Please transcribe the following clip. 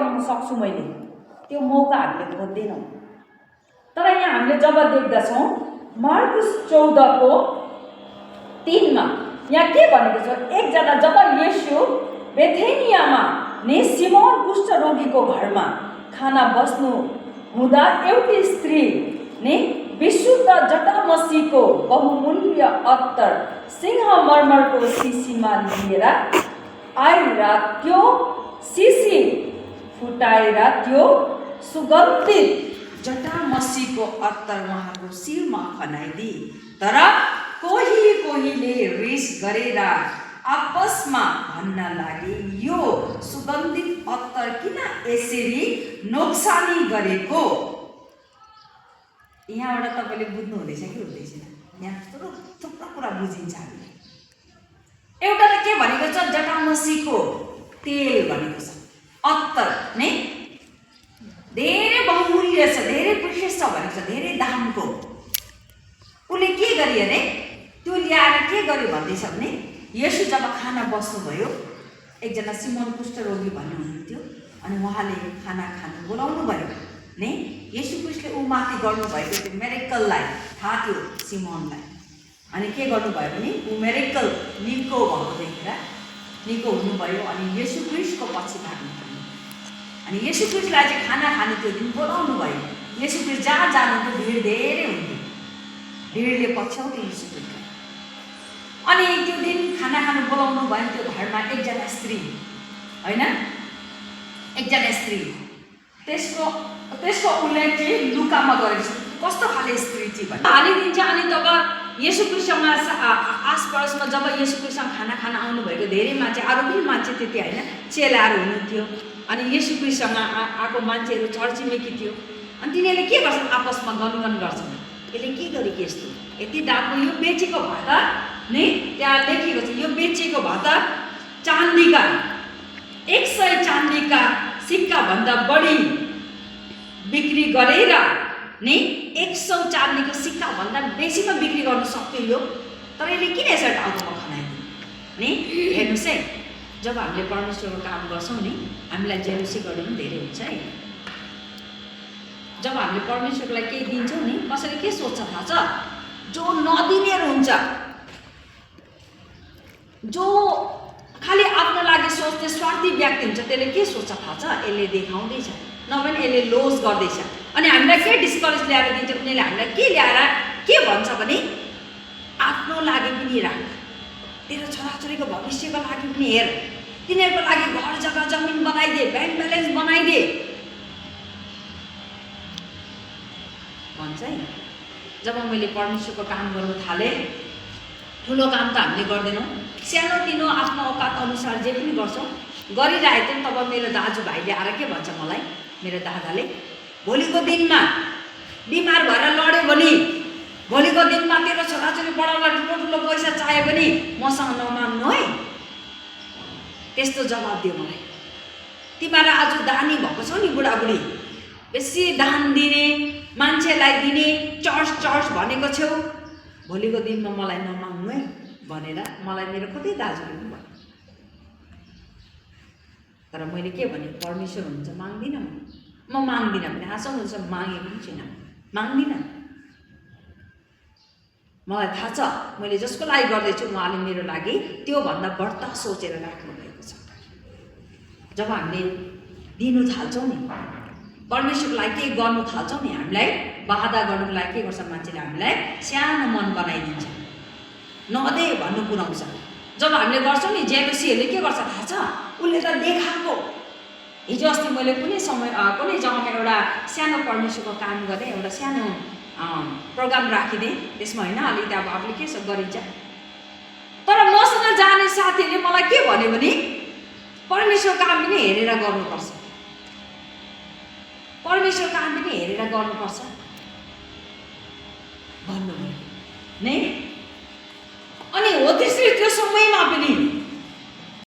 गर्न सक्छु मैले, त्यो मौका हामीले खोज्दैनौँ। तर यहाँ हामीले जब देख्दछौँ मार्कुस 14:3 यहाँ के भनेको छ, एकजना जब येशू बेथेनियामा ने सिमोन कुष्ठरोगीको घरमा खाना बस्नु हुँदा एउटी स्त्री ने विशुद्ध जटामसीको बहुमूल्य अत्तर सिंहमर्मरको शिशीमा लिएर आएर त्यो शिशी फुटाएर त्यो सुगन्धित जटामसीको अत्तर उहाँको शिरमा खनाइदिए। तर कोहीले रिस गरेर आपसमा भन्न लागे, यो सुगन्धित अत्तर किन यसरी नोक्सानी गरेको। यहाँबाट तपाईँले बुझ्नु हुँदैछ कि हुँदैन? यहाँ थुप्रो कुरा बुझिन्छ हामीले। एउटा त के भनेको छ, जटामसीको तेल भनेको छ, अत्तर नै धेरै बहुमूल्य छ, धेरै प्रेसियस छ भनेको छ, धेरै दामको। उसले के गरे अरे, त्यो ल्याएर के गर्यो भन्दैछ भने, येशू जब खाना बस्नुभयो, एकजना सिमोन कुष्ठरोगी भन्ने हुनुहुन्थ्यो, अनि उहाँले खाना खानु बोलाउनु भयो नि। येशू क्रिस्टले ऊ माथि गर्नुभएको त्यो मेरेकललाई थाहा थियो सिमोनलाई, अनि के गर्नुभयो भने ऊ मेरेकल निको भएको देखेर निको हुनुभयो, अनि येशू क्रिस्टको पछि लाग्नुभयो। अनि येशू क्रिस्टलाई चाहिँ खाना खाने त्यो दिन बोलाउनु भयो। येशू क्रिस्ट जहाँ जानुहुन्थ्यो भिड धेरै हुन्थ्यो, भिडले पछ्याउँथ्यो येशू क्रिस्टलाई। अनि त्यो दिन खाना खानु बोलाउनु भयो। त्यो घरमा एकजना स्त्री, होइन, एकजना स्त्री, त्यसको उल्लेख चाहिँ लुकामा गरेको छ। कस्तो खाले स्त्री चाहिँ भने हालिदिन्छ। अनि तब येशू क्रिस्टसँग आसपडोसमा जब येशू क्रिस्टसँग खाना खान आउनुभएको धेरै मान्छे, अरू पनि मान्छे त्यति होइन, चेलाहरू हुनुहुन्थ्यो। अनि येशू क्रिस्टसँग आएको मान्छेहरू छरछिमेकी थियो। अनि तिनीहरूले के गर्छन्, आपसमा गनगन गर्छन्, यसले के गरेको यस्तो, यति दामको यो बेचेको भए त नि, त्यहाँ लेखिएको छ, यो बेचेको भए त चाँदीका 100 चाँदीका सिक्काभन्दा बढी बिक्री गरेर नि 100 चाँदीको सिक्काभन्दा बेसीमा बिक्री गर्न सक्थ्यो यो। तर यसले किन यसरी टाउकोमा खनाइदियो नि? हेर्नुहोस् है, जब हामीले परमेश्वरको काम गर्छौँ नि, हामीलाई जेलसी गर्नु पनि धेरै हुन्छ है। जब हामीले परमेश्वरलाई केही दिन्छौँ नि, कसैले के सोच्छ थाहा छ, जो नदिनेहरू हुन्छ, जो खालि आफ्नो लागि सोच्ने स्वार्थी व्यक्ति हुन्छ, त्यसले के सोच्छ थाहा छ, यसले देखाउँदैछ, नभए यसले लोस गर्दैछ। अनि हामीलाई के डिस्करेज ल्याएर दिन्छ, उनीहरूले हामीलाई के ल्याएर के भन्छ भने, आफ्नो लागि पनि राख, तेरो छोराछोरीको भविष्यको लागि पनि हेर, तिनीहरूको लागि घर जग्गा जमिन बनाइदे, ब्याङ्क ब्यालेन्स बनाइदे भन्छ है। जब मैले परमेश्वरको काम गर्नु थालेँ, ठुलो काम त हामीले गर्दैनौँ, सानो तिनो आफ्नो औकात अनुसार जे पनि गर्छौँ, गरिरहेको थियौँ। तब मेरो दाजुभाइले आएर के भन्छ मलाई, मेरो दादाले, भोलिको दिनमा बिमार भएर लड्यो भने, भोलिको दिनमा तेरो छोराछोरी पढाउनलाई ठुलो पैसा चाहियो भने मसँग नमाग्नु है। त्यस्तो जवाब दियो मलाई। तिमीहरू आज दानी भएको छौ नि, बुढाबुढी, बेसी दान दिने, मान्छेलाई दिने, चर्च भनेको छेउ, भोलिको दिनमा मलाई नमाग्नु है भनेर मलाई मेरो कति दाजुले पनि भन्यो। तर मैले के भने, परमेश्वर हुन्छ माग्दिनँ, म माग्दिनँ भने आशा हुन्छ, मागे पनि छैन, माग्दिनँ। मलाई थाहा छ मैले जसको लागि गर्दैछु उहाँले मेरो लागि त्योभन्दा बढ्ता सोचेर राख्नुभएको छ। जब हामीले दिनु थाल्छौँ नि, परमेश्वरको लागि के गर्नु थाल्छौँ नि, हामीलाई वादा गर्नुको लागि के गर्छ मान्छेले, हामीलाई सानो मन बनाइदिन्छ, नदे भन्नु पुऱ्याउँछ। जब हामीले गर्छौँ नि, जेलसीहरूले के गर्छ थाहा छ, उसले त देखाएको। हिजो अस्ति मैले कुनै जग्गामा एउटा सानो परमेश्वरको काम गरेँ, एउटा सानो प्रोग्राम राखिदिएँ, त्यसमा होइन अलिकति अब आफूले के गरिन्छ। तर मसँग जाने साथीहरूले मलाई के भन्यो भने, परमेश्वर काम पनि हेरेर गर्नुपर्छ, परमेश्वर काम पनि हेरेर गर्नुपर्छ भन्नुभयो नै। अनि हो त्यसरी त्यो समयमा पनि